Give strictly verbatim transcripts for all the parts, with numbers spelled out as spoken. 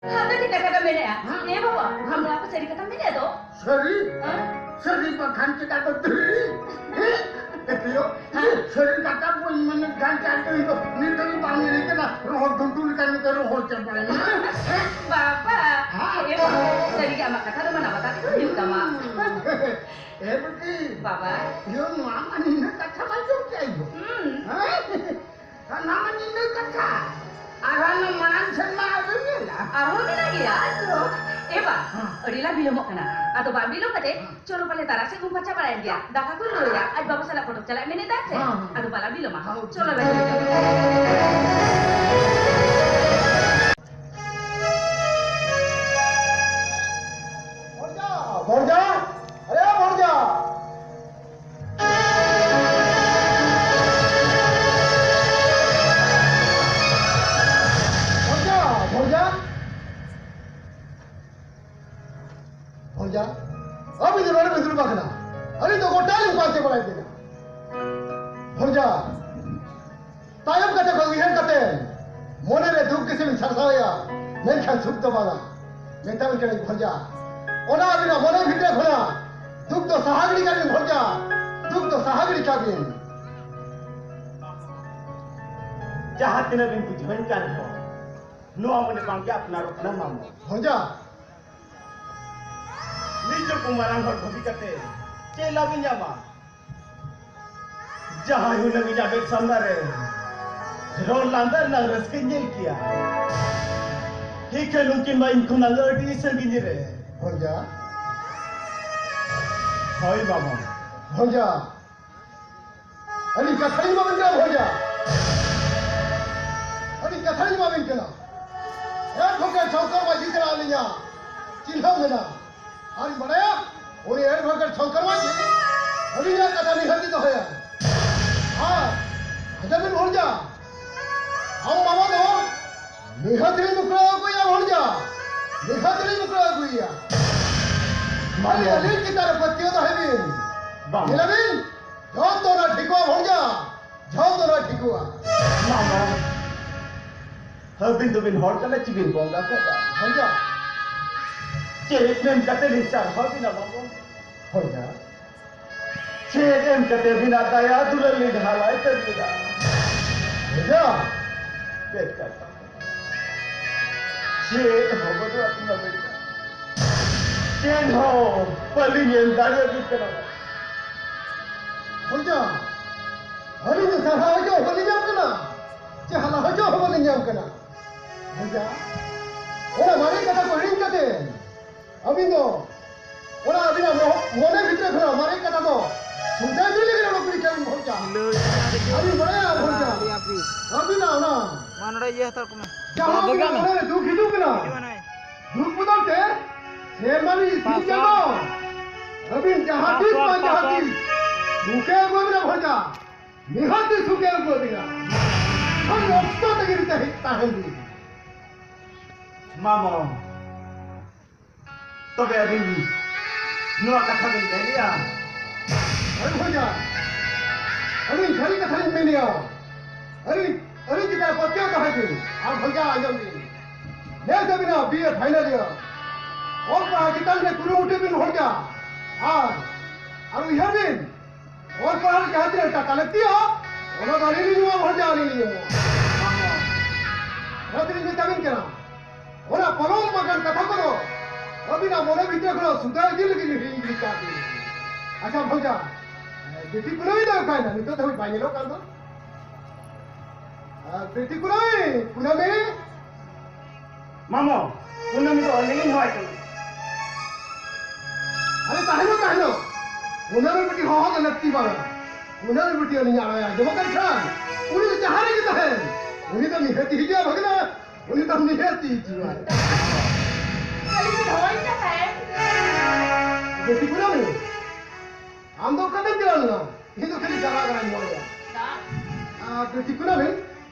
ᱦᱟᱯᱮ ᱴᱷᱤᱠ ᱠᱟᱛᱷᱟ ᱢᱮᱱᱮᱜᱼᱟ᱾ ᱦᱮᱸ? ᱮ ᱵᱟᱵᱟ, ᱟᱢ ᱫᱚ ᱟᱯᱮ ᱥᱟᱹᱨᱤ ᱠᱟᱛᱷᱟᱢ ᱢᱮᱱᱮᱜᱼᱟ ᱛᱚ? ᱥᱟᱹᱨᱤ? ᱦᱮᱸ? ᱥᱟᱹᱨᱤ ᱵᱟᱠᱷᱟᱱ ᱪᱮᱫᱟᱜ ᱫᱚ ᱫᱷᱤᱨᱤ? ᱦᱮᱸ? ᱮᱛᱤᱭᱚ? ᱦᱮᱸ? ᱥᱟᱹᱨᱤ ᱠᱟᱛᱷᱟ ᱵᱟᱹᱧ ᱢᱮᱱᱮᱫ ᱠᱷᱟᱱ ᱪᱮᱫ ᱫᱚ ᱤᱧ ᱫᱚ ᱱᱤᱛ ᱫᱷᱟᱹᱵᱤᱡ ᱵᱟᱝ ᱧᱮᱞ ᱠᱟᱱᱟ᱾ ᱨᱚᱦᱚᱲ ᱜᱷᱩᱴᱩ ᱞᱮᱠᱟ ᱱᱤᱛᱚᱜ ᱨᱚᱦᱚᱲ ᱪᱟᱵᱟᱭᱮᱱᱟ᱾ ᱦᱮᱸ? ᱵᱟᱵᱟ, ᱦᱮᱸ? ᱮ ᱵᱟᱵᱟ, ᱥᱟᱹᱨᱤ ᱜᱮ ᱟᱢᱟᱜ ᱠᱟᱛᱷᱟ ᱫᱚ ᱢᱟᱱᱟᱣ ᱵᱟᱛᱟᱣ ᱜᱮ ᱦᱩᱭᱩᱜ ᱛᱟᱢᱟ᱾ ᱮ ᱵᱤᱴᱤ᱾ ᱵᱟᱵᱟ᱾ ᱤᱭᱟᱹ, ᱱᱚᱣᱟ ᱢᱟ ᱱᱤᱱᱟᱹᱜ ᱠᱟᱛᱷᱟ ᱵᱟᱝ ᱪᱚᱝ ᱪᱮᱫ ᱟᱭᱳ? ᱦᱩᱸ᱾ ᱦᱮᱸ? ᱚᱱᱟ ᱢᱟ ᱧᱤᱫᱟᱹ ᱠᱟᱛᱷᱟ᱾ ᱟᱨ ᱦᱟᱱᱟ ᱢᱟᱲᱟᱝ ᱥᱮᱨᱢᱟ ᱟᱹᱣᱨᱤᱢ ᱧᱮᱞᱟ᱾ ᱟᱨᱦᱚᱸ ᱢᱮᱱᱟᱜ ᱜᱮᱭᱟ? ᱟᱫᱚ? ᱮ ᱵᱟ, ᱦᱮᱸ᱾ ᱟᱹᱰᱤ ᱞᱟᱝ ᱵᱤᱞᱚᱢᱚᱜ ᱠᱟᱱᱟ᱾ ᱟᱫᱚ ᱵᱟᱝ ᱵᱤᱞᱚᱢ ᱠᱟᱛᱮ, ᱦᱮᱸ᱾ ᱪᱚᱞᱚ ᱯᱟᱞᱮ ᱛᱟᱨᱟ ᱥᱮᱫ ᱵᱚᱱ ᱯᱟᱪᱟ ᱵᱟᱲᱟᱭᱮᱱ ᱜᱮᱭᱟ᱾ ᱫᱟᱠᱟ ᱠᱚ ᱞᱩᱭᱟ, ᱟᱡ ᱵᱟᱵᱟ ᱥᱟᱞᱟᱜ ᱯᱚᱴᱚᱠ ᱪᱟᱞᱟᱜ ᱢᱮᱱᱮᱫᱟ ᱥᱮ᱾ ᱦᱮᱸ, ᱦᱮᱸ᱾ ᱟᱫᱚ ᱵᱟᱞᱟᱝ ᱵᱤᱞᱚᱢᱟ᱾ ᱦᱮᱸ᱾ ᱪᱚᱞᱚ ᱵᱟᱹᱭ ᱵᱟᱹᱭ ᱛᱮ᱾ ᱵᱷᱚᱲᱡᱟ! ᱵᱷᱚᱲᱡᱟ! ᱟᱨᱮ ᱵᱷᱚᱲᱡᱟ! ᱵᱷᱚᱲᱡᱟ! ᱵᱷᱚᱲᱡᱟ! ᱵᱷᱚᱲᱡᱟ! ᱟᱹᱵᱤᱱ ᱫᱚ ᱱᱚᱰᱮ ᱵᱤᱱ ᱫᱩᱲᱩᱵ ᱟᱠᱟᱱᱟ᱾ ᱟᱹᱞᱤᱧ ᱫᱚ ᱜᱚᱴᱟ ᱞᱤᱧ ᱯᱟᱱᱛᱮ ᱵᱟᱲᱟᱭᱮᱫ ᱵᱤᱱᱟ᱾ ᱵᱷᱚᱲᱡᱟ! ᱛᱟᱭᱚᱢ ᱠᱟᱛᱷᱟ ᱠᱚ ᱩᱭᱦᱟᱹᱨ ᱠᱟᱛᱮ ᱢᱚᱱᱮ ᱨᱮ ᱫᱩᱠ ᱜᱮᱥᱮ ᱵᱤᱱ ᱥᱟᱨᱥᱟᱣᱮᱜᱼᱟ, ᱢᱮᱱᱠᱷᱟᱱ ᱥᱩᱠ ᱫᱚ ᱵᱟᱝᱟ᱾ ᱢᱮᱛᱟ ᱵᱤᱱ ᱠᱟᱹᱱᱟᱹᱧ ᱵᱷᱚᱲᱡᱟ, ᱚᱱᱟ ᱟᱹᱵᱤᱱᱟᱜ ᱢᱚᱱᱮ ᱵᱷᱤᱛᱨᱤ ᱠᱷᱚᱱᱟᱜ ᱫᱩᱠ ᱫᱚ ᱥᱟᱦᱟ ᱜᱤᱰᱤ ᱠᱟᱜ ᱵᱤᱱ ᱵᱷᱚᱲᱡᱟ, ᱫᱩᱠ ᱫᱚ ᱥᱟᱦᱟ ᱜᱤᱰᱤ ᱠᱟᱜ ᱵᱤᱱ᱾ ᱡᱟᱦᱟᱸ ᱛᱤᱱᱟᱹᱜ ᱵᱤᱱ ᱵᱩᱡᱷᱟᱹᱣᱟᱹᱧ ᱠᱟᱱ ᱨᱮᱦᱚᱸ, ᱱᱚᱣᱟ ᱢᱚᱱᱮ ᱵᱟᱝᱜᱮ ᱟᱯᱱᱟᱨᱚᱜ ᱠᱟᱱᱟ ᱢᱟᱢᱚ᱾ ᱵᱷᱚᱲᱡᱟ, ᱱᱤᱡᱮ ᱠᱚ ᱢᱟᱨᱟᱝ ᱦᱚᱲ ᱵᱷᱟᱹᱵᱤ ᱠᱟᱛᱮ ᱪᱮᱫ ᱞᱟᱵᱷ ᱤᱧ ᱧᱟᱢᱟ? ᱡᱟᱦᱟᱸᱭ ᱦᱩᱱᱟᱹᱝ ᱤᱧᱟᱜ ᱢᱮᱫ ᱥᱟᱢᱱᱟ ᱨᱮ ᱨᱚᱲ ᱞᱟᱸᱫᱟ ᱨᱮᱱᱟᱜ ᱨᱟᱹᱥᱠᱟᱹᱧ ᱧᱮᱞ ᱠᱮᱭᱟ, ᱤᱠᱷᱟᱹᱱ ᱩᱱᱠᱤᱱ ᱢᱟ ᱤᱧ ᱠᱷᱚᱱᱟᱜ ᱟᱹᱰᱤ ᱥᱟᱺᱜᱤᱧ ᱨᱮ᱾ ᱵᱷᱚᱲᱡᱟ᱾ ᱦᱳᱭ ᱵᱟᱵᱟ᱾ ᱵᱷᱚᱲᱡᱟ᱾ ᱟᱹᱞᱤᱧ ᱠᱟᱛᱷᱟ ᱞᱤᱧ ᱮᱢᱟᱵᱤᱱ ᱠᱟᱱᱟ ᱵᱷᱚᱲᱡᱟ᱾ ᱟᱹᱞᱤᱧ ᱠᱟᱛᱷᱟ ᱞᱤᱧ ᱮᱢᱟᱵᱤᱱ ᱠᱟᱱᱟ᱾ ᱮᱰᱵᱷᱳᱠᱮᱴ ᱥᱚᱝᱠᱚᱨ ᱢᱟᱹᱡᱷᱤ ᱠᱟᱱᱟ ᱟᱹᱞᱤᱧᱟᱜ ᱪᱤᱱᱦᱟᱹ ᱢᱮᱱᱟᱜᱼᱟ᱾ ᱟᱨᱤᱧ ᱵᱟᱲᱟᱭᱟ, ᱩᱱᱤ ᱮᱰᱵᱷᱳᱠᱮᱴ ᱥᱚᱝᱠᱚᱨ ᱢᱟᱹᱡᱷᱤ ᱟᱹᱞᱤᱧᱟᱜ ᱠᱟᱛᱷᱟ ᱱᱤᱦᱟᱹᱛ ᱜᱮ ᱫᱚᱦᱚᱭᱟ᱾ ᱟᱨ ᱟᱸᱡᱚᱢ ᱵᱤᱱ ᱵᱷᱚᱲᱡᱟ, ᱟᱢ ᱵᱟᱵᱟ ᱫᱚ ᱱᱤᱦᱟᱹᱛ ᱞᱤᱧ ᱢᱩᱠᱲᱟᱹᱣ ᱟᱹᱜᱩᱭᱟ ᱵᱷᱚᱲᱡᱟ, ᱱᱤᱦᱟᱹᱛ ᱞᱤᱧ ᱢᱩᱠᱲᱟᱹᱣ ᱟᱹᱜᱩᱭᱟ᱾ ᱟᱹᱞᱤᱧ, ᱟᱹᱞᱤᱧ ᱪᱮᱛᱟᱱ ᱨᱮ ᱯᱟᱹᱛᱭᱟᱹᱣ ᱫᱚᱦᱚᱭ ᱵᱤᱱ᱾ ᱵᱟᱝ᱾ ᱧᱮᱞᱟᱵᱤᱱ, ᱡᱚᱛᱚ ᱚᱱᱟ ᱴᱷᱤᱠᱚᱜᱼᱟ ᱵᱷᱚᱲᱡᱟ, ᱡᱚᱛᱚ ᱚᱱᱟ ᱴᱷᱤᱠᱚᱜᱼᱟ᱾ ᱵᱟᱝ, ᱵᱟᱝ᱾ ᱟᱹᱵᱤᱱ ᱫᱚᱵᱤᱱ ᱦᱚᱲ ᱠᱟᱱᱟ ᱪᱮᱵᱤᱱ ᱵᱚᱸᱜᱟ ᱠᱟᱱᱟ? ᱦᱚᱸᱡᱟ᱾ ᱪᱮᱫ ᱢᱮᱱ ᱠᱟᱛᱮ ᱞᱤᱧ ᱥᱟᱨᱦᱟᱣ ᱵᱤᱱᱟ ᱵᱟᱵᱟ? ᱦᱚᱸᱡᱟ᱾ ᱪᱮᱫ ᱮᱢ ᱠᱟᱛᱮ ᱵᱤᱱᱟ ᱫᱟᱭᱟ ᱫᱩᱞᱟᱹᱲ ᱞᱤᱧ ᱰᱷᱟᱞᱟᱭ ᱛᱟᱹᱵᱤᱱᱟ? ᱦᱚᱸᱡᱟ᱾ ᱪᱮᱫ ᱠᱟᱛᱷᱟ? ᱪᱮᱫ ᱦᱚᱸ ᱵᱟᱹᱱᱩᱜ ᱟᱹᱵᱤᱱᱟ ᱵᱮᱴᱟ᱾ ᱪᱮᱫ ᱦᱚᱸ ᱵᱟᱹᱞᱤᱧ ᱧᱮᱞ ᱫᱟᱲᱮᱭᱟᱵᱤᱱ ᱠᱟᱱᱟ᱾ ᱦᱚᱸᱡᱟ᱾ ᱟᱹᱞᱤᱧ ᱫᱚ ᱥᱟᱨᱦᱟᱣ ᱦᱚᱪᱚ ᱦᱚᱸ ᱵᱟᱹᱞᱤᱧ ᱧᱟᱢ ᱠᱟᱱᱟ, ᱪᱮ ᱦᱟᱞᱟ ᱦᱚᱪᱚ ᱦᱚᱸ ᱵᱟᱹᱞᱤᱧ ᱧᱟᱢ ᱠᱟᱱᱟ᱾ ᱵᱷᱚᱡᱟ, ᱚᱱᱟ ᱢᱟᱨᱮ ᱠᱟᱛᱷᱟ ᱠᱚ ᱦᱤᱲᱤᱧ ᱠᱟᱛᱮ, ᱟᱹᱵᱤᱱ ᱫᱚ ᱚᱱᱟ ᱟᱹᱵᱤᱱᱟᱜ ᱢᱚᱦᱚ-, ᱢᱚᱱᱮ ᱵᱷᱤᱛᱨᱤ ᱠᱷᱚᱱᱟᱜ ᱢᱟᱨᱮ ᱠᱟᱛᱷᱟ ᱫᱚ ᱥᱩᱫᱷᱟᱹ ᱤᱫᱤ ᱞᱟᱹᱜᱤᱫ ᱚᱰᱚᱠ ᱜᱤᱰᱤ ᱠᱟᱜ ᱵᱤᱱ ᱵᱷᱚᱡᱟ᱾ ᱟᱹᱵᱤᱱ ᱵᱟᱲᱟᱭᱟ ᱵᱷᱚᱡᱟ, ᱟᱹᱵᱤᱱᱟᱜ ᱚᱱᱟ ᱢᱟ ᱱᱚᱰᱮ ᱤᱭᱟᱹ ᱦᱟᱛᱟᱲ ᱠᱚᱢᱮ᱾ ᱡᱟᱦᱟᱸ ᱟᱹᱵᱤᱱᱟᱜ ᱢᱚᱱᱮ ᱨᱮ ᱫᱩᱠ ᱦᱤᱡᱩᱜ ᱠᱟᱱᱟ, ᱦᱤᱡᱩᱜ ᱢᱮ ᱱᱚᱜᱼᱚᱭ᱾ ᱫᱩᱠ ᱵᱚᱫᱚᱞ ᱛᱮ ᱥᱮᱨᱢᱟ ᱨᱮ ᱤᱥᱤᱱ ᱪᱟᱸᱫᱚ ᱟᱹᱵᱤᱱ ᱡᱟᱦᱟᱸ ᱛᱤᱥ ᱵᱟᱝ ᱡᱟᱦᱟᱸ ᱛᱤᱥ ᱵᱷᱩᱠᱮ ᱟᱹᱜᱩ ᱟᱹᱵᱤᱱᱟ ᱵᱷᱚᱡᱟ᱾ ᱱᱤᱦᱟᱹᱛ ᱜᱮ ᱥᱩᱠᱮ ᱟᱹᱜᱩ ᱟᱹᱵᱤᱱᱟ᱾ ᱠᱷᱟᱹᱞᱤ ᱚᱠᱛᱚ ᱛᱮᱜᱮ ᱛᱟᱦᱮᱸ, ᱛᱟᱦᱮᱱ ᱵᱤᱱ᱾ ᱢᱟᱢᱚ, ᱛᱚᱵᱮ ᱟᱹᱵᱤᱱ ᱱᱚᱣᱟ ᱠᱟᱛᱷᱟ ᱵᱤᱱ ᱞᱟᱹᱭᱮᱜᱼᱟ? ᱟᱹᱞᱤᱧ ᱵᱷᱚᱡᱟ, ᱟᱹᱞᱤᱧ ᱥᱟᱹᱨᱤ ᱠᱟᱛᱷᱟ ᱞᱤᱧ ᱢᱮᱱᱮᱜᱼᱟ᱾ ᱟᱹᱞᱤᱧ, ᱟᱹᱞᱤᱧ ᱪᱮᱛᱟᱱ ᱯᱟᱹᱛᱭᱟᱹᱣ ᱫᱚᱦᱚᱭ ᱵᱤᱱ᱾ ᱟᱨ ᱵᱷᱚᱡᱟ ᱟᱸᱡᱚᱢ ᱵᱤᱱ᱾ ᱱᱮᱥ ᱟᱹᱵᱤᱱᱟᱜ B A final year᱾ ᱚᱞ ᱯᱟᱲᱦᱟᱣ ᱪᱮᱛᱟᱱ ᱨᱮ ᱠᱩᱨᱩᱢᱩᱴᱩ ᱵᱤᱱ ᱵᱷᱚᱡᱟ᱾ ᱟᱨ, ᱟᱨ ᱩᱭᱦᱟᱹᱨ ᱵᱤᱱ, ᱚᱞ ᱯᱟᱲᱦᱟᱣ ᱨᱮ ᱡᱟᱦᱟᱸ ᱛᱤᱱᱟᱹᱜ ᱴᱟᱠᱟ ᱞᱟᱹᱠᱛᱤᱜᱼᱟ, ᱚᱱᱟ ᱫᱚ ᱟᱹᱞᱤᱧ ᱞᱤᱧ ᱮᱢᱚᱜᱼᱟ, ᱵᱷᱚᱡᱟ ᱟᱹᱞᱤᱧ ᱞᱤᱧ ᱮᱢᱚᱜᱼᱟ᱾ ᱚᱱᱟ ᱛᱮᱞᱤᱧ ᱢᱮᱛᱟᱵᱤᱱ ᱠᱟᱱᱟ, ᱚᱱᱟ ᱯᱚᱞᱚᱢ ᱵᱟᱜᱟᱱ ᱠᱟᱛᱷᱟ ᱠᱚᱫᱚ ᱟᱹᱵᱤᱱᱟᱜ ᱢᱚᱱᱮ ᱵᱷᱤᱛᱤᱨ ᱠᱷᱚᱱᱟᱜ ᱥᱩᱫᱷᱟᱹ ᱤᱫᱤ ᱞᱟᱹᱜᱤᱫ ᱞᱤᱧ ᱦᱤᱲᱤᱧ ᱜᱤᱰᱤ ᱠᱟᱜ ᱵᱤᱱ᱾ ᱟᱪᱪᱷᱟ ᱵᱷᱚᱡᱟ, ᱵᱤᱴᱤ ᱠᱩᱱᱟᱹᱢᱤ ᱫᱚ ᱚᱠᱟᱭᱮᱱᱟ? ᱱᱤᱛᱚᱜ ᱫᱷᱟᱹᱵᱤᱡ ᱵᱟᱭ ᱧᱮᱞᱚᱜ ᱠᱟᱱ ᱫᱚ᱾ ᱟᱨ ᱵᱤᱴᱤ ᱠᱩᱱᱟᱹᱢᱤ, ᱠᱩᱱᱟᱹᱢᱤ! ᱢᱟᱢᱚ, ᱠᱩᱱᱟᱹᱢᱤ ᱫᱚ ᱟᱹᱞᱤᱧ ᱞᱤᱧ ᱦᱚᱦᱚᱭ ᱠᱟᱱᱟ᱾ ᱟᱨᱮ ᱛᱟᱦᱮᱱᱚᱜ, ᱛᱟᱦᱮᱱᱚᱜ᱾ ᱠᱩᱱᱟᱹᱢᱤ ᱵᱤᱴᱤ ᱦᱚᱦᱚ ᱫᱚ ᱞᱟᱹᱠᱛᱤ ᱵᱟᱝᱟ᱾ ᱠᱩᱱᱟᱹᱢᱤ ᱵᱤᱴᱤ ᱟᱹᱞᱤᱧᱟᱜ ᱟᱲᱟᱝ ᱮ ᱟᱸᱡᱚᱢ ᱟᱠᱟᱫ ᱠᱷᱟᱱ, ᱩᱱᱤ ᱫᱚ ᱡᱟᱦᱟᱸ ᱨᱮᱜᱮ ᱛᱟᱦᱮᱱ, ᱩᱱᱤ ᱫᱚ ᱱᱤᱦᱟᱹᱛᱤ ᱦᱤᱡᱩᱜᱼᱟ ᱵᱷᱟᱹᱜᱽᱱᱟᱹ, ᱩᱱᱤ ᱫᱚ ᱱᱤᱦᱟᱹᱛᱤ ᱦᱤᱡᱩᱜᱼᱟᱭ᱾ ᱠᱷᱟᱹᱞᱤ ᱵᱤᱱ ᱦᱚᱦᱚᱭ ᱠᱟᱱ ᱛᱟᱦᱮᱸᱫ᱾ ᱵᱤᱴᱤ ᱠᱩᱱᱟᱹᱢᱤ, ᱟᱢ ᱫᱚ ᱚᱠᱟᱛᱮᱢ ᱪᱟᱞᱟᱣ ᱞᱮᱱᱟ? ᱤᱧ ᱫᱚ ᱠᱷᱟᱹᱞᱤ ᱪᱟᱞᱟᱜ ᱠᱟᱱᱟᱧ ᱢᱚᱱᱮᱭᱟ᱾ ᱫᱟᱜ᱾ ᱟᱨ ᱵᱤᱴᱤ ᱠᱩᱱᱟᱹᱢᱤ,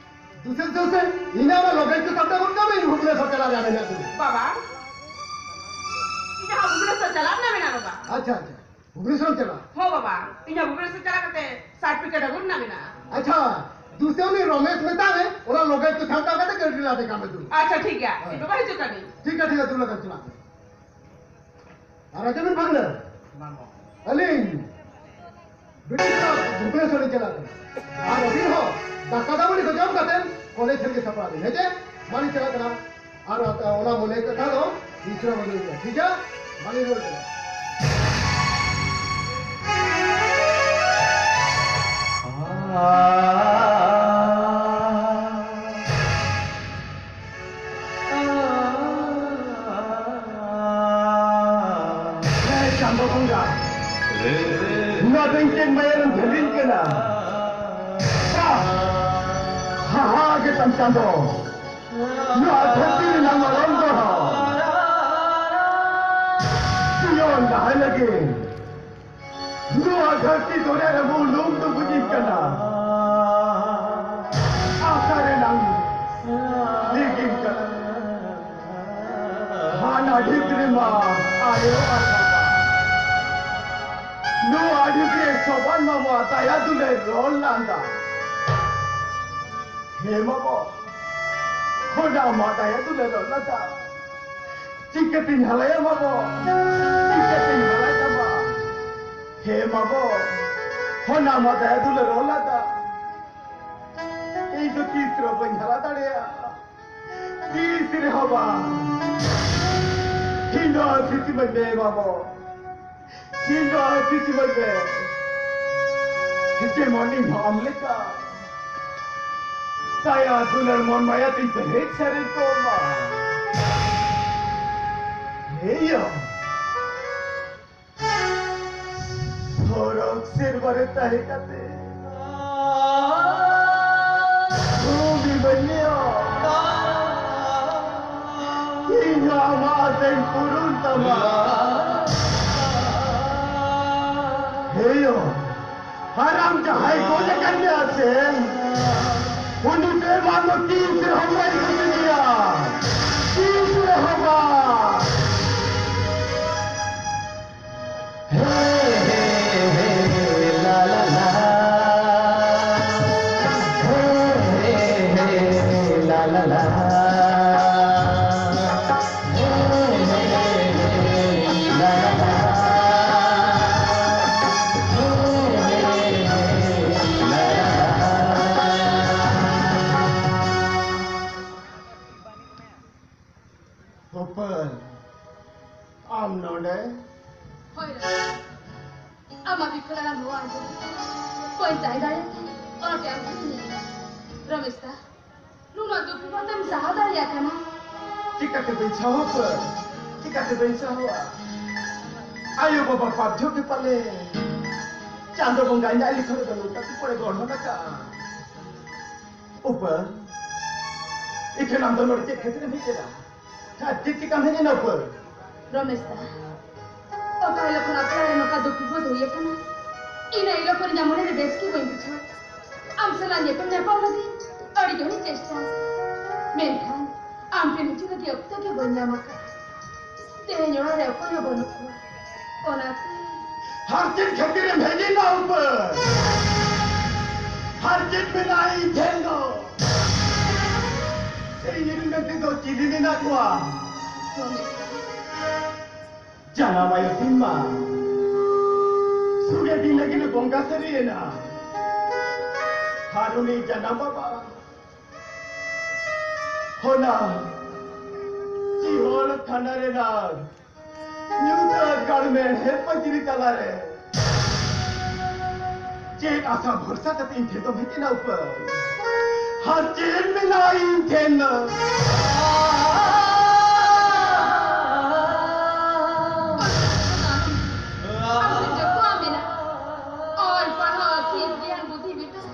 ᱫᱩᱥᱮ, ᱫᱩᱥᱮ, ᱤᱧ ᱫᱚ ᱚᱱᱟ ᱞᱚᱜᱮᱡᱽ ᱠᱚ ᱥᱟᱯᱲᱟᱣ ᱜᱚᱫ ᱠᱟᱜ ᱢᱮ, ᱤᱧ ᱵᱷᱩᱵᱽᱱᱮᱥᱚᱨ ᱪᱟᱞᱟᱜ ᱨᱮᱭᱟᱜ ᱢᱮᱱᱟᱜ ᱛᱤᱧᱟ᱾ ᱵᱟᱵᱟ, ᱤᱧ ᱦᱚᱸ ᱵᱷᱩᱵᱽᱱᱮᱥᱚᱨ ᱪᱟᱞᱟᱜ ᱨᱮᱱᱟᱜ ᱢᱮᱱᱟᱜ ᱵᱟᱵᱟ᱾ ᱟᱪᱪᱷᱟ, ᱟᱪᱪᱷᱟ, ᱵᱷᱩᱵᱽᱱᱮᱥᱚᱨ ᱮᱢ ᱪᱟᱞᱟᱜᱼᱟ? ᱦᱚᱸ ᱵᱟᱵᱟ, ᱤᱧ ᱦᱚᱸ ᱵᱷᱩᱵᱽᱱᱮᱥᱚᱨ ᱪᱟᱞᱟᱜ ᱠᱟᱛᱮ certificate ᱟᱹᱜᱩ ᱨᱮᱱᱟᱜ ᱢᱮᱱᱟᱜᱼᱟ᱾ ᱟᱪᱪᱷᱟ, ᱫᱩᱥᱮ ᱩᱱᱤ ᱨᱚᱢᱮᱥ ᱢᱮᱛᱟᱭ ᱢᱮ, ᱚᱱᱟ ᱞᱚᱜᱮᱡᱽ ᱠᱚ ᱥᱟᱢᱴᱟᱣ ᱠᱟᱛᱮ ᱜᱟᱹᱰᱤ ᱨᱮ ᱞᱟᱫᱮ ᱠᱟᱜ ᱢᱮ ᱫᱩ᱾ ᱟᱪᱪᱷᱟ, ᱴᱷᱤᱠ ᱜᱮᱭᱟ᱾ ᱦᱳᱭ᱾ ᱤᱧ ᱵᱟᱵᱟ ᱦᱤᱡᱩᱜ ᱠᱟᱹᱱᱟᱹᱧ᱾ ᱴᱷᱤᱠ ᱜᱮᱭᱟ, ᱴᱷᱤᱠ ᱜᱮᱭᱟ, ᱫᱩ ᱞᱟᱜᱟᱱ ᱪᱟᱞᱟᱜ ᱢᱮ᱾ ᱟᱨ ᱟᱸᱡᱚᱢ ᱵᱤᱱ ᱵᱷᱟᱜᱽᱱᱟᱹ, ᱟᱹᱞᱤᱧ ᱵᱨᱤᱴᱤᱥ ᱥᱟᱞᱟᱜ ᱵᱷᱩᱵᱽᱱᱮᱥᱚᱨ ᱞᱤᱧ ᱪᱟᱞᱟᱜ ᱠᱟᱱᱟ᱾ ᱟᱨ ᱟᱹᱵᱤᱱ ᱦᱚᱸ ᱫᱟᱠᱟ ᱫᱟᱜ ᱢᱟᱹᱰᱤ ᱠᱚ ᱡᱚᱢ ᱠᱟᱛᱮ ᱠᱚᱞᱮᱡᱽ ᱥᱮᱫ ᱜᱮ ᱥᱟᱯᱲᱟᱜ ᱵᱤᱱ, ᱦᱮᱸ ᱪᱮ? ᱢᱟ ᱞᱤᱧ ᱪᱟᱞᱟᱜ ᱠᱟᱱᱟ᱾ ᱟᱨ ᱚᱱᱟ ᱢᱚᱱᱮ ᱠᱟᱛᱷᱟ ᱫᱚ ᱵᱤᱪᱷᱱᱟᱹ ᱵᱟᱹᱜᱤ ᱦᱩᱭᱩᱜᱼᱟ, ᱴᱷᱤᱠ ᱜᱮᱭᱟ? ᱵᱟᱹᱞᱤᱧ ᱨᱩᱣᱟᱹᱲ ᱠᱟᱱᱟ᱾ ᱦᱮᱸ, ᱪᱟᱸᱫᱚ ᱵᱚᱸᱜᱟ, ᱱᱚᱣᱟ ᱫᱚ ᱤᱧ ᱪᱮᱫ ᱢᱟᱭᱟ ᱨᱮᱢ ᱡᱷᱟᱹᱞᱤᱧ ᱠᱟᱱᱟ? ᱦᱟ, ᱦᱟ, ᱦᱟ ᱜᱮᱛᱟᱢ ᱪᱟᱸᱫᱚ᱾ ᱱᱚᱣᱟ ᱫᱷᱟᱹᱨᱛᱤ ᱨᱮᱱᱟᱜ ᱢᱟᱨᱟᱝ ᱫᱚᱦᱚ ᱡᱤᱭᱚᱱ ᱞᱟᱦᱟ ᱞᱟᱹᱜᱤᱫ ᱱᱚᱣᱟ ᱫᱷᱟᱹᱨᱛᱤ ᱫᱚᱨᱭᱟ ᱨᱮ ᱵᱩᱞᱩᱝ ᱰᱩᱵᱩᱡᱤᱧ ᱠᱟᱱᱟ᱾ ᱟᱥᱟ ᱨᱮᱱᱟᱝ ᱞᱤᱸᱜᱤᱱ ᱠᱟᱱᱟ᱾ ᱦᱟᱱᱟ ᱰᱷᱤᱯ ᱨᱮᱢᱟ ᱟᱭᱳ ᱟᱨ ᱵᱟᱵᱟ᱾ ᱱᱚᱣᱟ ᱰᱷᱤᱯ ᱨᱮ ᱥᱚᱵᱟᱱ ᱢᱟᱢᱟ ᱫᱟᱭᱟ ᱫᱩᱞᱟᱹᱲ ᱨᱚᱲ ᱞᱟᱸᱫᱟ᱾ ᱦᱮ ᱢᱟᱢᱚ, ᱦᱚᱰᱟ ᱢᱟ ᱫᱟᱭᱟ ᱫᱩᱞᱟᱹᱲ ᱨᱚᱲ ᱞᱟᱸᱫᱟ᱾ ᱪᱤᱠᱟᱹᱛᱤᱧ ᱦᱟᱞᱟᱭᱟ ᱢᱟᱢᱚ? ᱪᱤᱠᱟᱹᱛᱤᱧ ᱦᱟᱞᱟᱭ ᱛᱟᱢᱟ? ᱦᱮ ᱢᱟᱢᱚ, ᱦᱚᱰᱟ ᱢᱟ ᱫᱟᱭᱟ ᱫᱩᱞᱟᱹᱲ ᱨᱚᱲ ᱞᱟᱸᱫᱟ᱾ ᱤᱧ ᱫᱚ ᱛᱤᱥ ᱨᱮᱦᱚᱸ ᱵᱟᱹᱧ ᱦᱟᱨᱟ ᱫᱟᱲᱮᱭᱟᱜᱼᱟ, ᱛᱤᱥ ᱨᱮᱦᱚᱸ ᱵᱟᱝ᱾ ᱤᱧ ᱫᱚ ᱟᱹᱥᱤ ᱥᱤᱢᱟᱹᱧ ᱢᱮ ᱵᱟᱵᱚ, ᱤᱧ ᱫᱚ ᱟᱹᱥᱤ ᱥᱤᱢᱟᱹᱧ ᱢᱮ᱾ ᱡᱮᱢᱚᱱ ᱤᱧ ᱦᱚᱸ ᱟᱢ ᱞᱮᱠᱟ ᱫᱟᱭᱟ ᱫᱩᱞᱟᱹᱲ ᱢᱚᱱ ᱢᱟᱭᱟ ᱛᱤᱧ ᱯᱮᱨᱮᱡ ᱥᱟᱨᱮᱡ ᱠᱚᱜ ᱢᱟ᱾ ᱦᱮᱸᱭᱟ᱾ ᱦᱚᱨᱚᱜ ᱥᱮᱨᱣᱟ ᱨᱮ ᱛᱟᱦᱮᱸ ᱠᱟᱛᱮ ᱵᱷᱩᱢᱤ ᱵᱟᱹᱧ ᱧᱮᱞ᱾ ᱤᱧ ᱦᱚᱸ ᱟᱢᱟᱜ ᱟᱥᱟᱧ ᱯᱩᱨᱩᱱ ᱛᱟᱢᱟ᱾ ᱦᱮᱭᱳ, ᱦᱟᱨᱟᱢ ᱡᱟᱦᱟᱸᱭ ᱜᱚᱡ ᱟᱠᱟᱱ ᱜᱮᱭᱟ ᱥᱮ, ᱩᱱᱤ ᱵᱮᱢᱟᱨ ᱫᱚ ᱛᱤᱥ ᱨᱮᱦᱚᱸ ᱵᱟᱭ ᱜᱚᱡᱮᱭᱟ᱾ ᱛᱤᱥ ᱨᱮᱦᱚᱸ ᱵᱟᱝ᱾ ᱦᱮ, ᱦᱮ, ᱦᱮ, ᱦᱮ, ᱞᱟ, ᱞᱟ, ᱞᱟ᱾ ᱦᱮ, ᱩᱯᱟᱹᱞ, ᱟᱢ ᱱᱚᱰᱮ? ᱦᱳᱭ ᱨᱟᱡᱟ, ᱟᱢᱟᱜ ᱵᱤᱠᱷᱟᱹᱲ ᱟᱲᱟᱝ ᱱᱚᱣᱟ ᱟᱸᱡᱚᱢ ᱠᱟᱛᱮ ᱵᱟᱹᱧ ᱛᱟᱦᱮᱸ ᱫᱟᱲᱮᱭᱟᱜ ᱠᱟᱱᱟ᱾ ᱚᱱᱟᱛᱮ ᱟᱢ ᱴᱷᱮᱱᱤᱧ ᱦᱮᱡ ᱟᱠᱟᱱᱟ᱾ ᱨᱚᱢᱮᱥ ᱫᱟ, ᱱᱩᱱᱟᱹᱜ ᱫᱩᱠ ᱵᱤᱯᱚᱫ ᱮᱢ ᱥᱟᱦᱟᱣ ᱫᱟᱲᱮᱭᱟᱜ ᱠᱟᱱᱟ? ᱪᱤᱠᱟᱹᱛᱮ ᱵᱟᱹᱧ ᱥᱟᱦᱟᱣᱟ ᱩᱯᱟᱹᱞ? ᱪᱤᱠᱟᱹᱛᱮ ᱵᱟᱹᱧ ᱥᱟᱦᱟᱣᱟ? ᱟᱭᱳ ᱵᱟᱵᱟ ᱵᱟᱫᱽᱫᱷᱚ ᱜᱮ ᱯᱟᱞᱮ᱾ ᱪᱟᱸᱫᱚ ᱵᱚᱸᱜᱟ ᱤᱧᱟᱹᱜ ᱞᱤᱠᱷᱚᱱ ᱨᱮᱫᱚ ᱱᱚᱝᱠᱟ ᱠᱚ ᱯᱚᱲᱮ ᱜᱚᱲᱦᱚᱱ ᱟᱠᱟᱫᱼᱟ᱾ ᱩᱯᱟᱹᱞ, ᱤᱠᱷᱟᱹᱱ ᱟᱢ ᱫᱚ ᱱᱚᱰᱮ ᱪᱮᱫ ᱠᱷᱟᱹᱛᱤᱨ ᱮᱢ ᱦᱮᱡ ᱮᱱᱟ? ᱟᱨ ᱪᱮᱫ ᱪᱤᱠᱟᱹᱢ ᱦᱮᱡ ᱮᱱᱟ ᱩᱯᱟᱹᱞ? ᱨᱚᱢᱮᱥ ᱫᱟ, ᱚᱠᱟ ᱦᱤᱞᱳᱜ ᱠᱷᱚᱱ ᱟᱯᱱᱟᱨ ᱨᱮ ᱱᱚᱝᱠᱟ ᱫᱩᱠ ᱵᱤᱯᱚᱫ ᱦᱩᱭ ᱟᱠᱟᱱᱟ, ᱤᱱᱟᱹ ᱦᱤᱞᱳᱜ ᱠᱷᱚᱱ ᱤᱧᱟᱹᱜ ᱢᱚᱱᱮ ᱨᱮ ᱵᱮᱥ ᱜᱮ ᱵᱟᱹᱧ ᱵᱩᱡᱷᱟᱹᱣ᱾ ᱟᱢ ᱥᱟᱞᱟᱜ ᱧᱮᱯᱮᱞ ᱧᱟᱯᱟᱢ ᱞᱟᱹᱜᱤᱫ ᱟᱹᱰᱤ ᱡᱳᱨᱤᱧ ᱪᱮᱥᱴᱟ ᱟᱠᱟᱫᱟ, ᱢᱮᱱᱠᱷᱟᱱ ᱟᱢ ᱴᱷᱮᱱ ᱦᱤᱡᱩᱜ ᱞᱟᱹᱜᱤᱫ ᱚᱠᱛᱚ ᱜᱮ ᱵᱟᱹᱧ ᱧᱟᱢ ᱟᱠᱟᱫᱟ᱾ ᱛᱮᱦᱮᱧ ᱚᱲᱟᱜ ᱨᱮ ᱚᱠᱚᱭ ᱦᱚᱸ ᱵᱟᱹᱱᱩᱜ ᱠᱚᱣᱟ, ᱚᱱᱟᱛᱮ᱾ ᱟᱨ ᱪᱮᱫ ᱠᱷᱟᱹᱛᱤᱨ ᱮᱢ ᱦᱮᱡ ᱮᱱᱟ ᱩᱯᱟᱹᱞ? ᱟᱨ ᱪᱮᱫ ᱢᱮᱱᱟᱜᱼᱟ ᱤᱧ ᱴᱷᱮᱱ ᱫᱚ? ᱥᱮ ᱤᱧ ᱨᱮᱱ ᱢᱮᱱᱛᱮ ᱫᱚ ᱪᱤᱞᱤ ᱢᱮᱱᱟᱜ ᱠᱚᱣᱟ? ᱡᱟᱱᱟᱢ ᱟᱭᱳ ᱛᱤᱧ ᱢᱟ ᱥᱩᱨᱮ ᱫᱤᱱ ᱞᱟᱹᱜᱤᱫ ᱮ ᱵᱚᱸᱜᱟ ᱥᱟᱹᱨᱤᱭᱮᱱᱟ᱾ ᱟᱨ ᱩᱱᱤ ᱡᱟᱱᱟᱢ ᱵᱟᱵᱟ ᱦᱚᱱᱟ ᱪᱤᱦᱚᱲ ᱛᱷᱟᱱᱟ ᱨᱮᱱᱟᱜ ᱧᱩᱛᱟᱹᱛ ᱜᱟᱲ ᱢᱮᱬᱦᱮᱫ ᱯᱟᱹᱪᱨᱤ ᱛᱟᱞᱟᱨᱮ ᱪᱮᱫ ᱟᱥᱟ ᱵᱷᱚᱨᱥᱟ ᱠᱟᱛᱮ ᱤᱧ ᱴᱷᱮᱱ ᱫᱚᱢ ᱦᱮᱡ ᱮᱱᱟ ᱩᱯᱟᱹᱞ? ᱟᱨ ᱪᱮᱫ ᱢᱮᱱᱟᱜᱼᱟ ᱤᱧ ᱴᱷᱮᱱ? ᱟᱢ ᱴᱷᱮᱱ ᱡᱚᱛᱚᱣᱟᱜ ᱢᱮᱱᱟᱜᱼᱟ᱾ ᱚᱞ ᱯᱟᱲᱦᱟᱣ, ᱟᱹᱠᱤᱞ, ᱜᱮᱭᱟᱱ, ᱵᱩᱫᱷᱤ, ᱵᱤᱵᱮᱠ᱾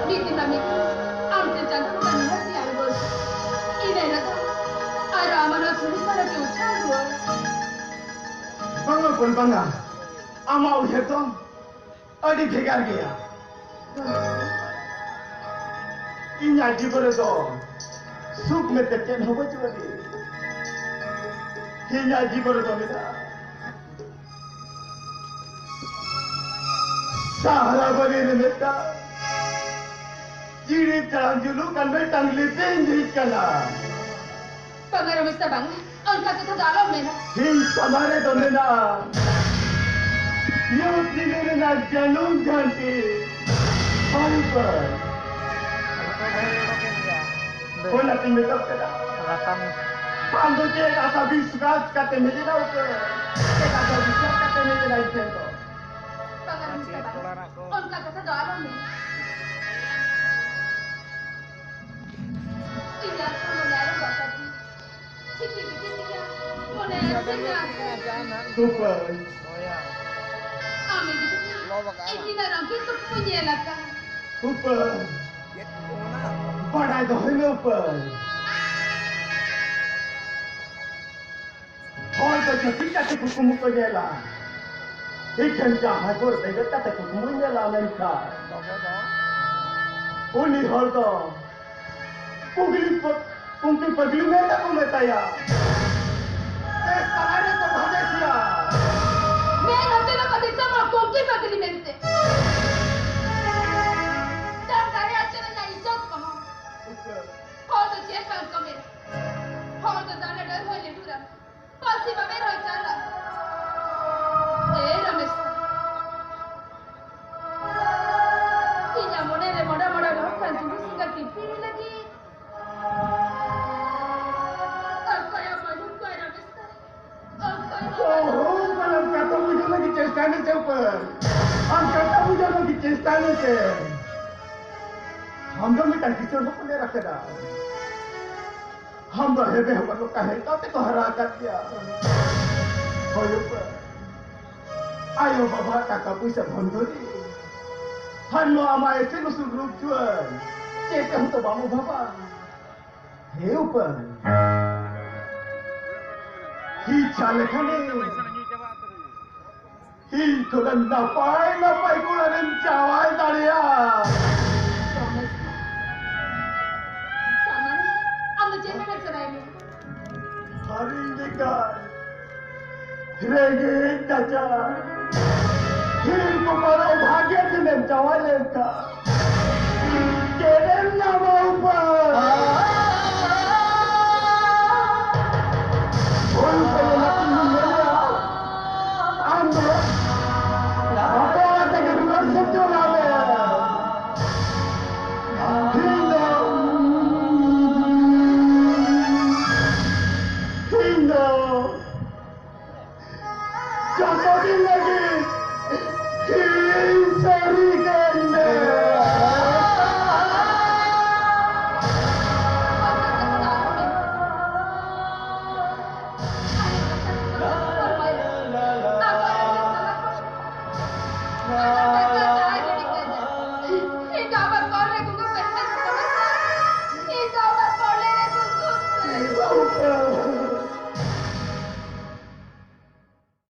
ᱢᱤᱫ ᱫᱤᱱ ᱵᱟᱝ ᱢᱤᱫ ᱫᱤᱱ ᱟᱢ ᱴᱷᱮᱱ ᱪᱟᱸᱫᱳ ᱵᱚᱸᱜᱟ ᱱᱮᱦᱚᱨ ᱛᱮ ᱟᱬᱜᱚ ᱦᱤᱡᱩᱜ᱾ ᱤᱱᱟᱹ ᱦᱤᱞᱳᱜ ᱫᱚ ᱟᱨ ᱟᱢᱟᱜ ᱱᱚᱣᱟ ᱥᱩᱢᱩᱝ ᱫᱟᱲᱮ ᱛᱮ ᱩᱪᱷᱟᱹᱱ ᱨᱩᱣᱟᱹᱲ᱾ ᱵᱟᱝᱟ ᱵᱚᱱ ᱵᱟᱝᱟ, ᱟᱢᱟᱜ ᱩᱭᱦᱟᱹᱨ ᱫᱚ ᱟᱹᱰᱤ ᱵᱷᱮᱜᱟᱨ ᱜᱮᱭᱟ᱾ ᱤᱧᱟᱜ ᱡᱤᱵᱚᱱ ᱨᱮᱫᱚ ᱥᱩᱠ ᱢᱮᱱᱛᱮ ᱪᱮᱫ ᱦᱚᱸ ᱵᱟᱹᱪᱩᱜ ᱟᱹᱱᱤᱡ᱾ ᱤᱧᱟᱜ ᱡᱤᱵᱚᱱ ᱨᱮᱫᱚ ᱢᱮᱱᱟᱜᱼᱟ ᱥᱟᱦᱟᱨᱟ ᱵᱟᱹᱨᱤ ᱨᱮ ᱢᱤᱫᱴᱟᱝ ᱡᱤᱲᱤ ᱛᱟᱲᱟᱢ ᱡᱩᱞᱩᱜ ᱠᱟᱱ ᱢᱤᱫᱴᱟᱝ ᱞᱤᱯᱤᱧ ᱡᱷᱤᱡ ᱠᱟᱱᱟ᱾ ᱵᱟᱝᱟ ᱨᱚᱢᱮᱥ ᱫᱟ, ᱵᱟᱝᱟ᱾ ᱚᱱᱠᱟ ᱠᱟᱛᱷᱟ ᱫᱚ ᱟᱞᱚᱢ ᱢᱮᱱᱟ᱾ ᱤᱧ ᱥᱟᱢᱟᱝ ᱨᱮᱫᱚ ᱢᱮᱱᱟᱜᱼᱟ ᱧᱩᱛ ᱧᱤᱫᱟᱹ ᱨᱮᱱᱟᱜ ᱡᱟᱹᱱᱩᱢ ᱡᱷᱟᱹᱱᱴᱤ᱾ ᱦᱳᱭ ᱩᱯᱟᱹᱭ᱾ ᱚᱱᱟ ᱛᱤᱧ ᱢᱮᱛᱟᱢ ᱠᱟᱱᱟ᱾ ᱟᱢ ᱫᱚ ᱪᱮᱫ ᱟᱥᱟ ᱵᱤᱥᱣᱟᱥ ᱠᱟᱛᱮ ᱦᱮᱡ ᱮᱱᱟ ᱩᱯᱟᱹᱭ? ᱪᱮᱫ ᱟᱥᱟ ᱵᱤᱥᱣᱟᱥ ᱠᱟᱛᱮ ᱦᱮᱡ ᱮᱱᱟ ᱤᱧ ᱴᱷᱮᱱ ᱫᱚ? ᱵᱟᱝᱟ ᱢᱤᱥᱴᱟᱨ ᱵᱟᱝ, ᱚᱱᱠᱟ ᱠᱟᱛᱷᱟ ᱫᱚ ᱟᱞᱚᱢ ᱢᱮᱱᱟ᱾ ᱤᱧᱟᱜ ᱥᱟᱢᱟᱝ ᱨᱮ ᱟᱞᱚᱢ ᱵᱟᱥᱟ ᱛᱤᱧᱟ᱾ ᱪᱤᱠᱤ ᱵᱤᱠᱤ ᱛᱤᱧᱟ, ᱢᱚᱱᱮ ᱨᱮ ᱪᱮᱫ ᱧᱟᱢ ᱠᱮᱫᱟ? ᱩᱯᱟᱹᱭ᱾ ᱟᱢ ᱤᱫᱤ ᱠᱟᱛᱮ ᱤᱧ ᱫᱤᱱᱟᱹᱢ ᱜᱮ ᱫᱩᱠ ᱠᱚᱧ ᱧᱮᱞ ᱟᱠᱟᱫ᱾ ᱩᱯᱟᱹᱭ᱾ ᱵᱟᱰᱟᱭ ᱫᱚᱦᱚᱭ ᱢᱮ ᱩᱯᱟᱹᱭ᱾ ᱦᱚᱲ ᱫᱚ ᱡᱟᱹᱯᱤᱫ ᱠᱟᱛᱮ ᱠᱩᱠᱢᱩ ᱠᱚ ᱧᱮᱞᱟ, ᱤᱠᱷᱟᱹᱱ ᱡᱟᱦᱟᱸᱭ ᱦᱚᱲ ᱵᱮᱸᱜᱮᱫ ᱠᱟᱛᱮ ᱠᱩᱠᱢᱩᱭ ᱧᱮᱞᱟ, ᱢᱮᱱᱠᱷᱟᱱ ᱩᱱᱤ ᱦᱚᱲ ᱫᱚ ᱯᱩᱜᱽᱞᱤ ᱯᱚ-, ᱯᱩᱝᱠᱤ ᱯᱟᱜᱽᱞᱤ ᱢᱮᱱᱛᱮ ᱠᱚ ᱢᱮᱛᱟᱭᱟ᱾ ᱫᱮᱥ ᱛᱟᱞᱟ ᱨᱮ ᱠᱚ ᱵᱷᱟᱸᱫᱮᱥᱮᱭᱟ᱾ ᱢᱮᱱ ᱦᱚᱪᱚ ᱫᱚᱠᱚ ᱫᱤᱥᱚᱢ ᱦᱚᱲ ᱯᱩᱝᱠᱤ ᱯᱟᱜᱽᱞᱤ ᱢᱮᱱᱛᱮ᱾ ᱫᱟᱢ ᱫᱟᱲᱮ ᱦᱚᱪᱚ ᱨᱮᱱᱟᱜ ᱤᱡᱽᱡᱚᱛ ᱠᱚᱦᱚᱸ᱾ ᱦᱚᱲ ᱫᱚ ᱪᱮᱫ ᱵᱟᱝ ᱠᱚ ᱢᱮᱱᱟ᱾ ᱦᱚᱲ ᱫᱚ ᱫᱟᱱᱟ ᱰᱟᱹᱨ ᱦᱚᱸᱭ ᱞᱤᱴᱩᱨᱟ᱾ ᱯᱟᱹᱥᱤ ᱵᱟᱵᱮᱨ ᱦᱚᱸᱭ ᱪᱟᱞᱟ᱾ ᱮ ᱨᱚᱢᱮᱥ, ᱤᱧᱟᱜ ᱢᱚᱱᱮ ᱨᱮ ᱢᱚᱰᱟ ᱢᱚᱰᱟ ᱨᱚᱦᱚᱜ ᱠᱟᱱ ᱡᱩᱞᱩᱥ ᱮᱸᱜᱟ ᱴᱤᱯᱤ ᱞᱟᱹᱜᱤᱫ᱾ ᱚᱠᱚᱭ ᱟᱢ ᱢᱟᱹᱱᱩᱢ ᱠᱚᱭ ᱨᱚᱢᱮᱥ ᱫᱟ? ᱚᱠᱚᱭ ᱟᱢ ᱳᱦᱳ, ᱢᱟᱹᱱᱩᱢ? ᱟᱢ ᱠᱟᱛᱷᱟ ᱵᱩᱡᱷᱟᱹᱣ ᱞᱟᱹᱜᱤᱫ ᱪᱮᱥᱴᱟᱭ ᱢᱮᱥᱮ ᱩᱯᱟᱹᱭ᱾ ᱟᱢ ᱠᱟᱛᱷᱟ ᱵᱩᱡᱷᱟᱹᱣ ᱞᱟᱹᱜᱤᱫ ᱪᱮᱥᱴᱟᱭ ᱢᱮᱥᱮ᱾ ᱟᱢ ᱫᱚ ᱢᱤᱫᱴᱟᱝ ᱠᱤᱥᱟᱹᱬ ᱦᱚᱯᱚᱱ ᱮᱨᱟ ᱠᱟᱱᱟᱢ᱾ ᱟᱢ ᱫᱚ ᱦᱮᱵᱮ ᱦᱚᱯᱚᱱ ᱞᱮᱠᱟ ᱦᱮᱡ ᱠᱟᱛᱮ ᱠᱚ ᱦᱟᱨᱟ ᱟᱠᱟᱫ ᱢᱮᱭᱟ᱾ ᱦᱳᱭ ᱩᱯᱟᱹᱭ᱾ ᱟᱭᱳ ᱵᱟᱵᱟ ᱴᱟᱠᱟ ᱯᱩᱭᱥᱟᱹ ᱫᱷᱚᱱ ᱫᱩᱨᱤᱵ᱾ ᱟᱨ ᱱᱚᱣᱟ ᱟᱢᱟᱜ ᱮᱥᱮᱞ ᱩᱥᱩᱞ ᱨᱩᱯ ᱡᱩᱣᱟᱹᱱ᱾ ᱪᱮᱫ ᱛᱮᱦᱚᱸ ᱛᱚ ᱵᱟᱢ ᱚᱵᱷᱟᱵᱟ᱾ ᱦᱮ ᱩᱯᱟᱹᱭ᱾ ᱤᱪᱪᱷᱟ ᱞᱮᱠᱷᱟᱱᱮ ᱤᱧ ᱠᱷᱚᱱᱟᱜ ᱱᱟᱯᱟᱭ ᱱᱟᱯᱟᱭ ᱠᱚᱲᱟ ᱨᱮᱢ ᱡᱟᱶᱟᱭ ᱫᱟᱲᱮᱭᱟᱜᱼᱟ᱾ ᱨᱚᱢᱮᱥ ᱫᱟ, ᱛᱟᱨ ᱢᱟᱱᱮ ᱟᱢ ᱫᱚ ᱪᱮᱫ ᱢᱮᱢᱮᱱ ᱥᱟᱱᱟᱭᱮᱫ ᱢᱮᱭᱟ? ᱥᱟᱹᱨᱤ ᱞᱮᱠᱟ ᱨᱮᱸᱜᱮᱡ ᱱᱟᱪᱟᱨ ᱦᱤᱲᱤᱧ ᱠᱚᱯᱟᱲ ᱵᱷᱟᱜᱮ ᱫᱤᱱᱮᱢ ᱡᱟᱶᱟᱭ ᱞᱮᱱᱠᱷᱟᱱ ᱪᱮᱫ ᱮᱢ ᱧᱟᱢᱟ ᱩᱯᱟᱹᱭ? ᱦᱳᱭ ᱩᱯᱟᱹᱭ, ᱚᱱᱟ ᱛᱤᱧ ᱢᱮᱱᱮᱫᱼᱟ, ᱟᱢ ᱫᱚ ᱵᱟᱯᱞᱟ ᱛᱮᱜᱮ ᱨᱩᱣᱟᱹᱲ ᱥᱮᱫ ᱪᱟᱞᱟᱜ ᱢᱮ᱾ Bye.